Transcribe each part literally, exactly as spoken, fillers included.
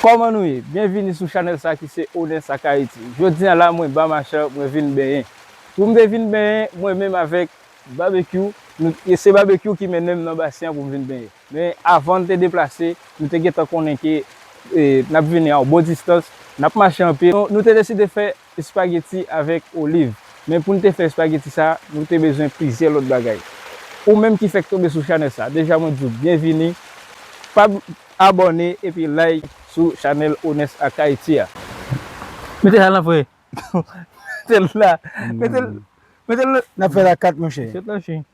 Kòman nou ye? Byenvini sou chanèl sa ki se Honest ak Haïti. Jodi a la, mwen Ba Machan, mwen vin benyen. Pou m te vin benyen, mwen menm avèk Babekyou, nou, e se Babekyou ki mennen m nan basen an pou m vin benyen. Men avan n te deplase, nou te gentan konnen ke, e, n ap vini a yon bon distans, n ap mache anpil. Nou, nou te deside fè espageti avèk oliv. Men pou n te fè espageti sa, nou te bezwen plizyè lòt bagay. Ou menm ki fèk tonbe sou chanèl sa, deja mwen di w byenvini. Pa bl-, abòne epi like sou chanèl Honest ak Haïti a. Mete sa nan fre. Mete l la. Mete l, mete l. N ap fè la kat, monchè. Sèt la, chen.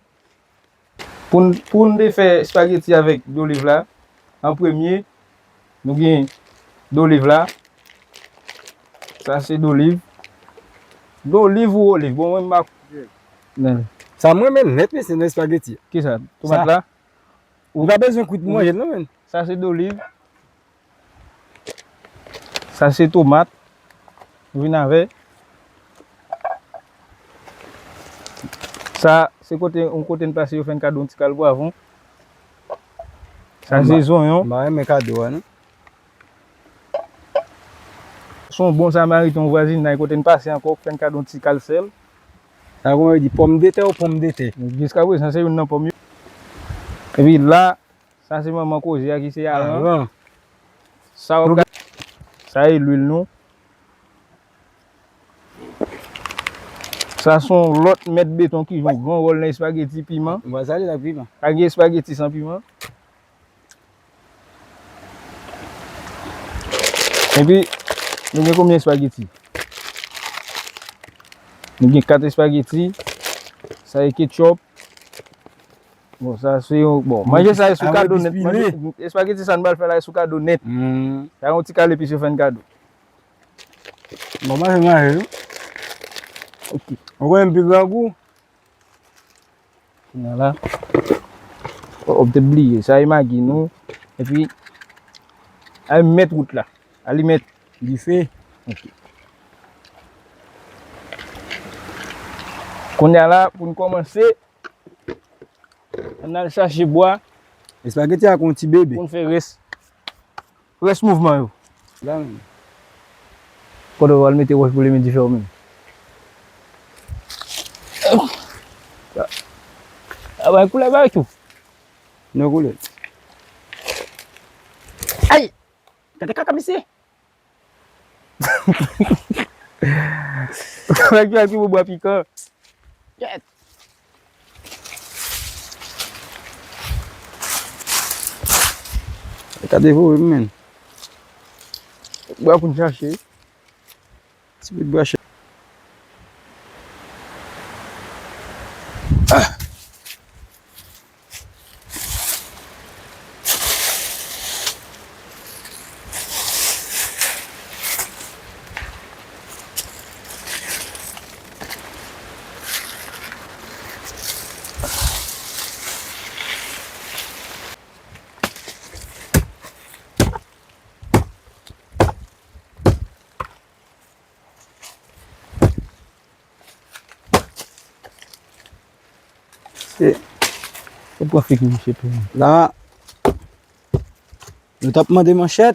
Pou n, pou n te fè espageti avèk doliv la, an premye, nou gen doliv la. Sa se doliv. Doliv ou oliv? Bon, mwen, m pa. Nan. Sa mwen renmen nèt, mesye, nan espageti. Kisa? Tomat la? Ou pa bezwen kwit pou manje l, non, menn. Sa se doliv. Sa se tomat. Vin avè. Sa se kote, yon kote n pase, yo fè n kado yon ti kal pwavwon. Sa se zonyon. M pa renmen kado a, non. Se yon bon Samariten, yon vwazinay, kote n pase ankò, fè n kado yon ti kal sèl. Sa kòman yo di, pòmdetè ou pòmdetè? Jiska prezan, se youn nan pòm yo. Epi la, sa se manman koze a ki se aran. Aran. Sa w ap gade, sa e lwil nou. Sa se yon lòt mèt beton ki jwe yon gran wòl nan espageti, piman. Mwen sa li la piman. Pa gen espageti san piman. Epi, nou gen konbyen espageti? Nou gen kat espageti. Sa e ketchup. Bon, sa se yon, bon, manje sa e sou kado nèt. Manje, espageti sa n pral fè la e sou kado nèt. Sa yon ti kal epis yo fè n kado. Bon, manje, manje, wi. Ok. Ou konnen m pi grangou. Kounye a la, w ap te bliye. Sa e magi nou. Epi, al mèt wout la. Alimèt. Dife. Ok. Kounye a la, pou n kòmanse, ann al chache bwa. Espageti a kon ti bebe. Pou n fè rès. Rès mouvman yo. La menm. Kote w al mete wòch pou limen dife w menm. A bay koulè babekyou. Non koulè. Ay! Gade kaka misye. Babekyou ak yon bwa pikan. Kèt. Sa devore m, menn. Bwa pou n chache. Ti bout bwa chè. Ah! Se, ou pran figi misye tou. La, nou t ap mande manchèt.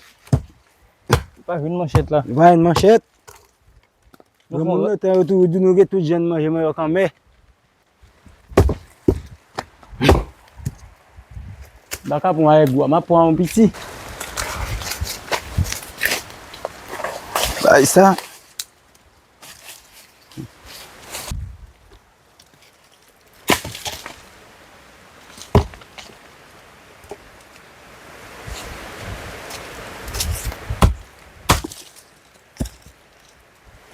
Pa jwenn manchèt la. Nou pa jwenn manchèt. Nou fè yon lòt tan yo tou, di nou gen tout jan manje manyòk anmè. M pa ka pran avèk gwo a, m ap pran yon piti. Bay sa.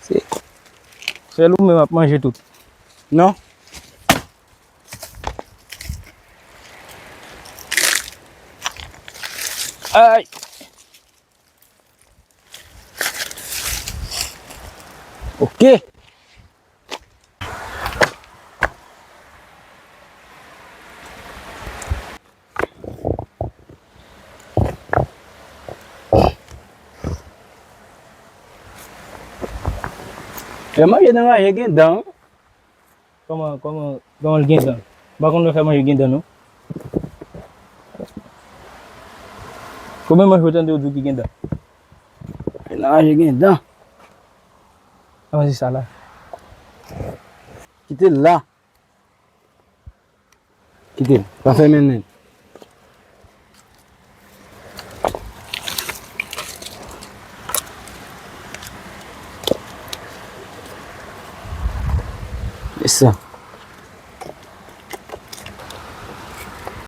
Se sèl ou menm ap manje tout. Non. Ay! Ok. Lè manje nan manje gen dan. Kòman, kòman, kòman l gen dan? M pa konn lè fè manje gen dan, non. Konbyen manje ou tande yo di w ki gen dan? Nan raje gen dan. An di sa la. Kite l la. Kite l. Pa fèmen l menm. E sa.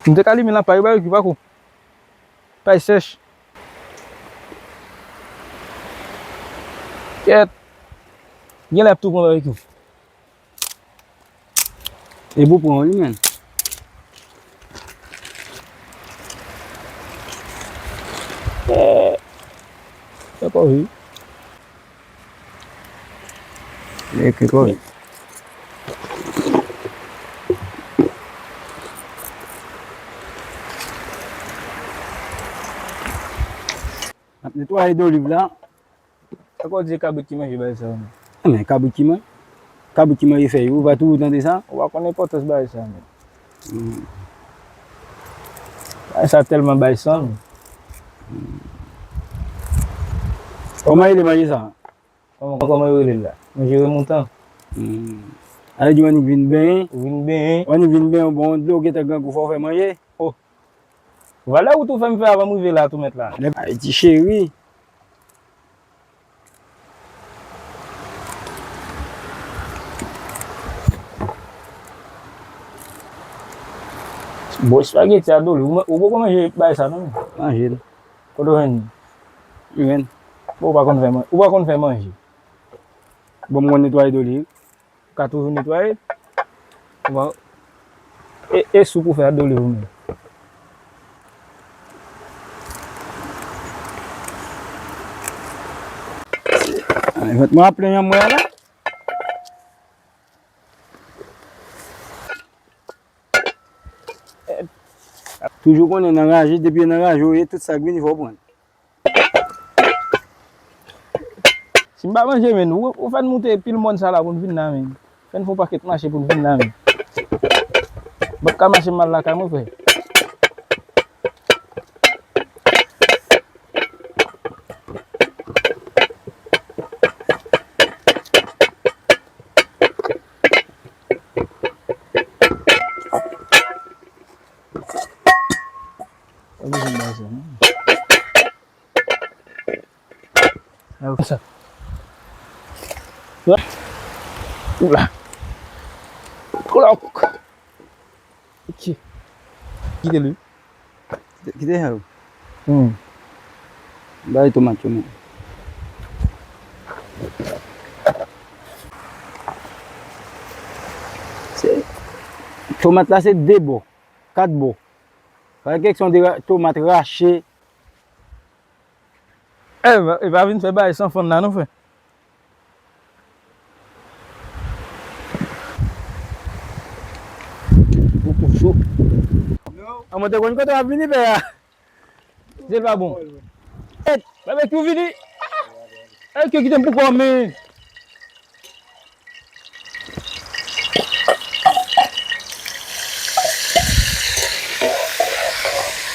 M te ka limen lapay ou, babekyou, pa kou. Pay sèch. Kèt. Genlè ap tou pran babekyou. E pou pran li menm. Eh. Dakò, wi. Li ekri kò wi. N ap netwaye doliv la. Sa k ap di se kabrit ki manje bagay sa yo menm? Men kabrit ki manje, kabrit ki manje fèy, ou pa toujou tande sa? Ou pa konn enpòtans bagay sa menm. Hmm. Bagay sa tèlman bay san. Hmm. Kòman yo rele manje sa? Kòman, kòman yo rele l la? Manje remoutan. Hmm. Ale di w annik vin benyen. Ou vin benyen. W annik vin benyen, ou bon dlo, ou gentan grangou, fò w fè manje. Oh. Valè wout ou fè m fè avan m rive la tou mèt la. Ayiti cheri. Bon, espageti a doliv. Ou, ou poko manje bagay sa non? Manje l. Kote w jwenn li? Mwen. Bon, ou pa konn fè man-, ou pa konn fè manje. Bon, m konn netwaye doliv. Ou ka toujou netwaye. Bon. E, e soup ou fè a doliv ou menm? Vant mwen ap plen jan mwen la. Toujou konnen nan raje, depi nan raje ou ye, tout sa k vini fò w pran. Si m pa manje, men, ou, ou fè n moute pil mòn sa la pou n vin la, men. Fè n fè yon pakèt mache pou n vin la, men. M p ap ka mache m al lakay mwen, frè. Sa bezwen bay sa, non? Sa. Oula. Klòk. Ok. Kite l wi. Kite, kite sa yo. Hmm. Bay tomat yo menm. Se, tomat la se de bò, kat bò. Pa gen keksyon de ra-, tomat rache. E, e pa vin fè bagay san fann la non, frè. Ou, ou cho. A mwen te konn kote w ap vini, pè a. Zye l pa bon. Babekyou vini. Babekyou kite m pou kò, men.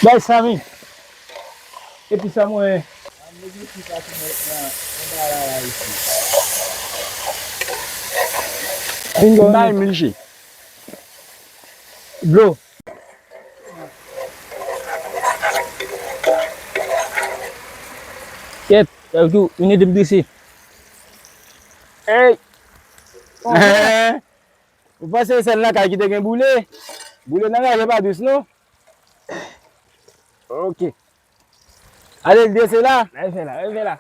Bay sa, men. Epi sa mwen. Bay m li che. Dlo. Kèt, sa yo tou, vin ede m drese. Ey! Ou panse se sèl lakay ki te gen boule? Boule nan raje pa dous, non? Ok. Ale, l drese la. Lage fè la, lage fè la.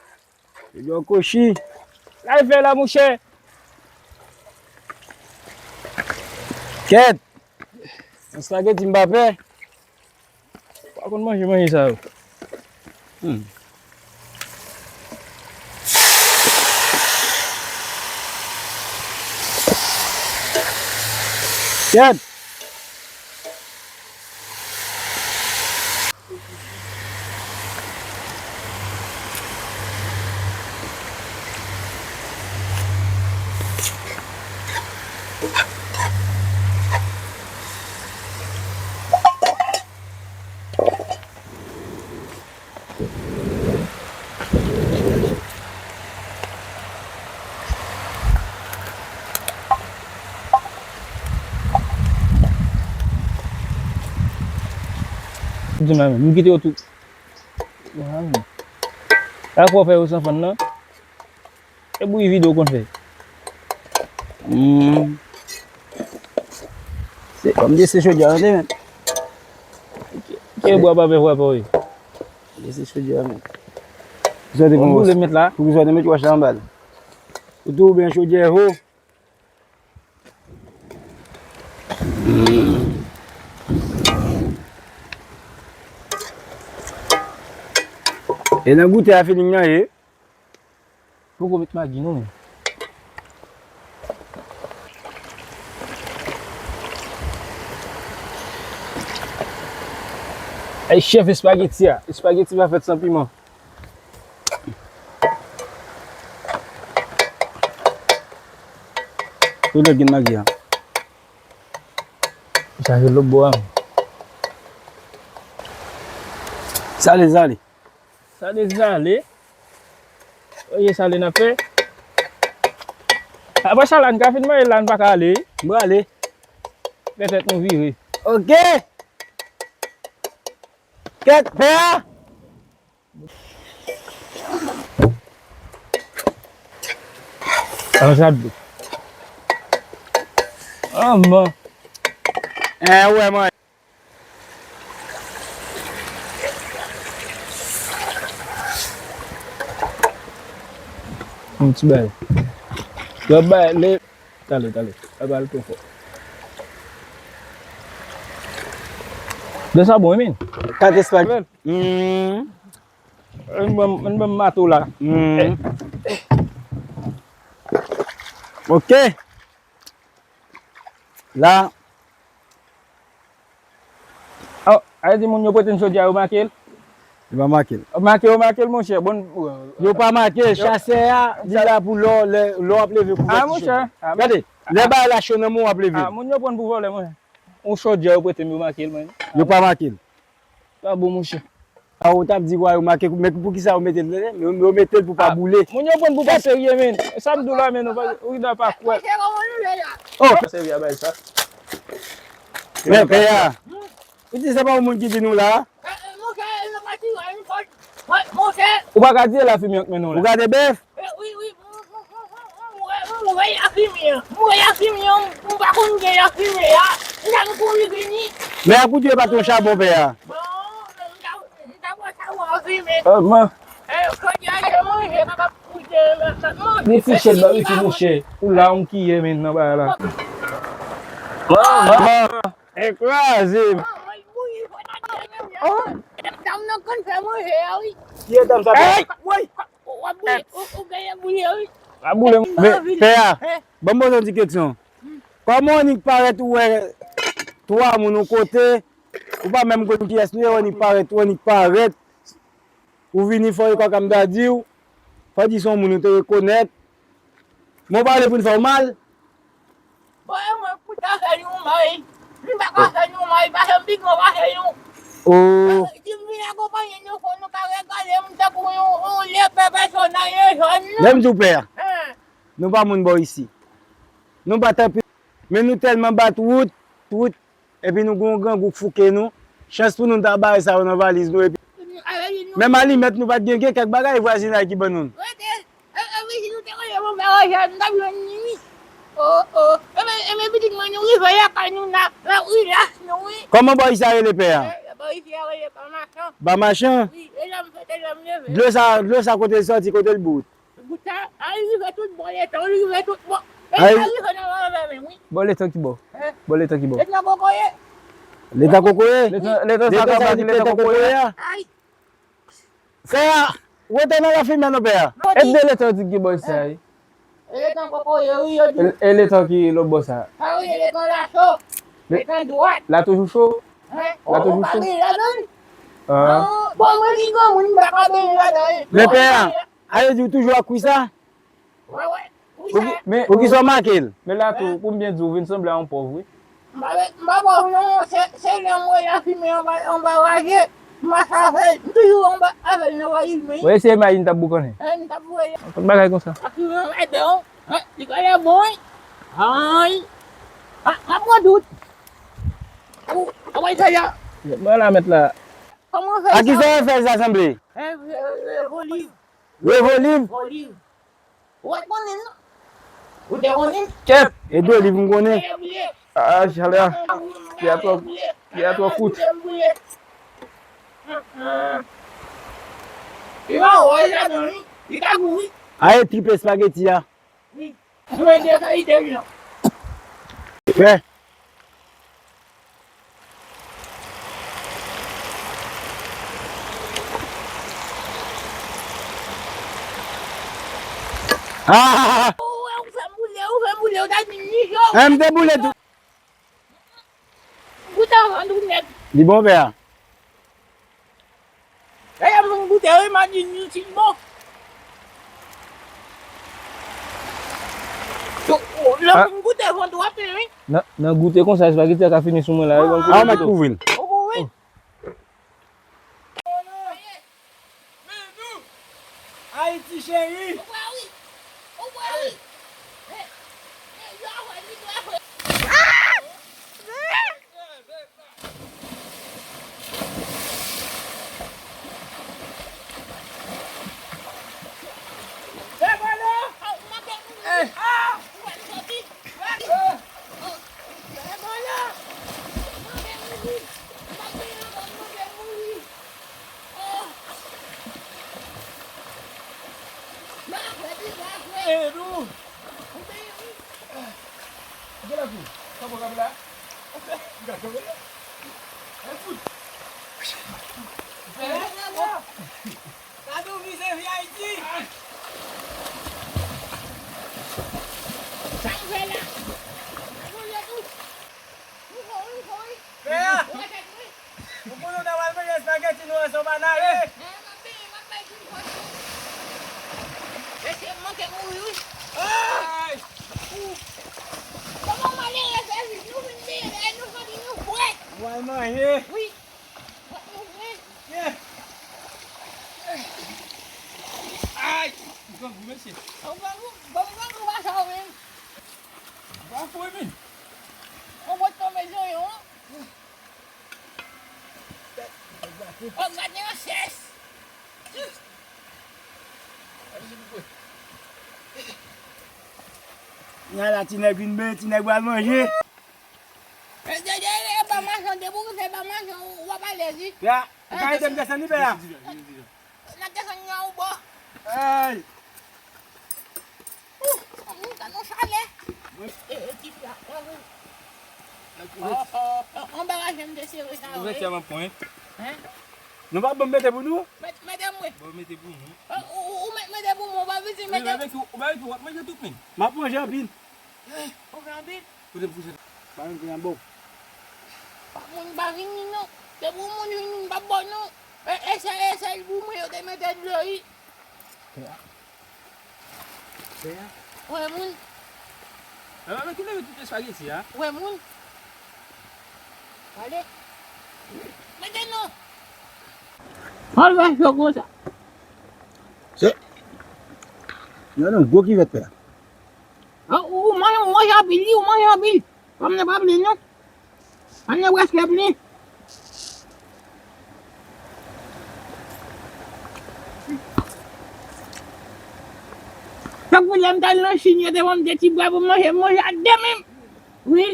Yo kochi. Lage fè la, monchè. Kèt. Yon espageti m pa pè. Pa konn manje, manje sa yo. Hmm. Kèt. Di m la menm, m kite yo tou. Sa fè w fè yo san fann nan? E bri vide w konn fè. Hmm. Se, kòm de se chodyè an te menm. Ke bwa pa fè fwa pa w ye. De se chodyè an menm. Ou sòti bon, boule met la. Pou ki sòti met wòch la anba l. Ou tou byen chodyè ho. E nan goute a feeling nan ye. Poko met magi non men. Ay chèf espageti a. Espageti pa fèt san piman. Tout lòt gen magi a. Sa se lòt bò a. Sale, sale. Sale, sale. Oye, sale n ap fè. Apre sa la, n ka fin manje la, n pa ka ale. M prale. Petèt nou vire. Ok. Kèt, pè a. An sa dlo. An man. Eh, wè, man. Yon ti bagay. Yon bagay, le, tale, tale. L ap al twò fò. De sa bon, wi, men. Kat espag. Hmm. Ann ban m, ann ban m mato la. Hmm. Ok. La. Oh, a di moun yo pote n chodyè a, yo make l? Yo pa make l. Make, yo make l, monchè. Bon, yo pa make l. Chasè a, li la pou lè, lè, lè w ap leve pou... Ah, monchè. Gade, lè bagay la cho nan men w, w ap leve. Ah, moun yo pran pou vòlè, monchè. Yon chodyè yo prete m, yo make l, mwen. Yo pa make l. Pa bon, monchè. A, ou t ap di, wa, yo make, men pou ki sa yo mete l, men yo mete l pou pa boule. Moun yo pran pou pa serye, men. Sa m di w la, men, nou pa, ou pa kwè. Oh! Pa serye a bay sa. Men, pè a, ou di se pa yon moun ki di nou la? Ou pa ka di e lafimye k mennen w la. Ou gade bèf? Wi, wi, m wè, m wè lafimye an. M wè lafimye an, m pa konn gen lafimye a. M ta vin kouri vini. Men a kout yo pa t yon chabon, pè a. Bon, m ta, m ta pran chabon an vini. Kòman? Eh, kòman manje pa ka koute, m ap manje. Ni fichèt ba wi fi mouche. Ou la, on kiye men nan bagay la. Kòman? E kraze m. Dam nan konn fè manje a, wi. Ki dam sa? Ey! Woy! W ap boule, ou, ou genyen boule, wi. A boule m. Men, pè a, ban m poze yon ti keksyon. Kòman w annik parèt ou wè twa moun yon kote, ou pa menm konn kiyès nou ye, w annik parèt, w annik parèt. Ou vini fò e kòk a m ta di w, fò di se yon moun ou te rekonèt. Men w pa vle pou n fè w mal. Bon, e mwen pou ta fè nou mal. M pa ka fè nou mal, paske m pi gran pase nou. Oh. Si m vin akonpaye nou, fò nou ka regade m tankou yon, yon lepè pèsonaj lejòn, non. Lè m di w pè a, nou pa moun bò isi. Nou pa tanpi. Men nou tèlman bat wout, wout, epi nou gen yon grangou k fouke nou. Chans pou nou, n ta bare sa yo nan valiz nou, epi menm alimèt nou pa t gen, gen kèk bagay vwazinay ki ban nou. Rete, e, e, wi, si nou te rele mwen fè rejè, m t ap jwenn li, wi. O, o. Enben, enben, pitit mwen, nou rive lakay nou, n ap, n ap rilaks nou, wi. Kòman bò isi a rele, pè a? E, bò isi a rele Bamachan. Bamachan? Wi, e la m fete, la m leve. Dlo sa, dlo sa kote l sòti, kote l bout? Bout sa, a, li rive tout bò letan, li rive tout bò. E sa rive nan lanvè menm, wi. Bò letan ki bò? Bò letan ki bò? Letan kokoye. Letan kokoye? Letan, letan sa ka pati letan kokoye a? Ay. Fè a, rete nan lafimye non, pè a. E de letan di ki bò sa ye? E letan kokoye, wi, yo di. E, e letan ki lòt bò sa? Sa wi, letan la cho. Letan dwat. La toujou cho? La toujou cho? Ah. Bon, mwen ki granmoun, m pa ka benyen ladan. Men pè a, a yo di w toujou ak kwi sa? Wè, wè. Poukisa w make l? Men la tou, pou m byen di w, ou vin sanble a yon pòv, wi. M pa, m pa pòv non, se, se lè m wè lafimye anba, anba raje, m pase avè l. M toujou anba avè l nan valiz mwen. Ou eseye mayi n t ap boukannen? Eh, m t ap voye. Tout bagay konsa. Lafimye an ede w. Eh, li ka lè bon, wi. Ay. Ah, m ap pran tout. Ou, ou wè sa la? Mwen la mèt la. Kòman fè sa? A ki sa yo fè sa sanble? Hein, euh, euh, oliv. Oliv? Oliv. Ou pa konnen, non? Ou te konnen? Kèt! E de oliv m konnen. Te boule. Ah, chalè a. Pye a twò, pye a twò kout. Te boule. Li pa wòz ladan, wi. Li ka gou, wi. A, e trip espageti a. Wi. Mwen de kalite, wi, non. Fè. Ah! Ou wè, ou fè m boule, ou fè m boule, ou ta di m ni cho. Eh, m te boule tou. Goute avan tou nèt. Li bon, pè a? Dayè, m vin goute, wi, m a di nou ti bon. Yo, yo, lè m vin goute, vant dwòt, wi. Nan, nan goute konsa, espageti a ka fini sou mwen la, wi, ban m kouvri. Ah, mèt kouvri l. Ou kouvri? Ayiti cheri. Ou wè wi. Ou wè wi. Edou! Gade la kou. Sa bon, gade la. Gade la. Ay, fout. Gade la. Gade w vize vi Ayiti. Sa m fè la. Gade w tou. Ou kouri, ou kouri. Pè a! Ou konnen w ta pral manje espageti nou an san w pa nale. Mesye, m manke mouri, wi. Ay! Kòman malere fè viv? Nou vin dèyè, nou santi nou frèt. W al manje. Wi. Frèt nou frèt. Yeah. Ay! M grangou, mesye. Ou grangou, bon, m grangou pa sa w menm. M pa fou, wi, men. Yon bòt tonbe sou yo, an. Oh, gade yon chèch. Nya la, ti nèg vin benyen, ti nèg pral manje. E, e, e, e, ba machan, depi w rive ba machan, ou, ou ap alèz, wi. Ya, ou ka ede m desann li, pè a? N ap desann nan yon bò. Ay! Ou, ou, ou, gad yon chalè. Wi. E, e, ti pla, wè, wè. Ò, ò, ò, anbaraje m te sere sa, wi. Ouvèti a m ap pran, wi. Hen? Nou pa ban m mete pou nou? Met, mete mwen. Bon, mete pou nou. Ò, ou, ou, ou met, mete pou mwen, ou pa vin mete. Wi, bèbèkyou, bèbèkyou, w ap manje tout, men. M ap manje anpil. Ou fè anpil? Kote m fousèt? Pa vin pran bon. Pa moun pa vini non. Se pou moun vini, m pa bon non. E, e sèl, e sèl pou mwen yo te mete dlo, wi. Pè a. Pè a. Wè moun. Mwen menm ki leve tout espageti a. Wè moun. Gade. Mete non. Al wè cho konsa. Se. Yo nan gwo kivèt pè a. Ou, ou manje, ou manje anpil, wi, ou manje anpil. Pa m nan pa plen non. Pa m nan prèske plen. Tankou lè m t al nan Chin, yo te ban m de ti bwa pou m manje, m manje a de men m. Wi.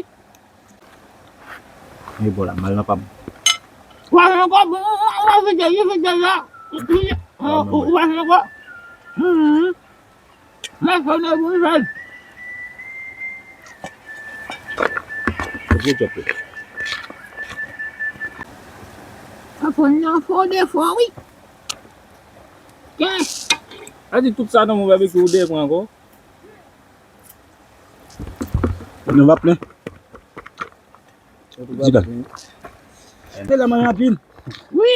E bon la, m al nan pa m. Ou pa jwenn ankò, bon, ou, ou, ou pa jwenn la. Ou, ou, ou pa jwenn ankò. Mwen fè nou pou jwenn. Oke, tchòp. Aprann nan fò defò, wi. Kè. A di tout sa nan move avèk ou dèyè pran ankò. Nou va plen. Di la. Se la mwen anpil. Wi.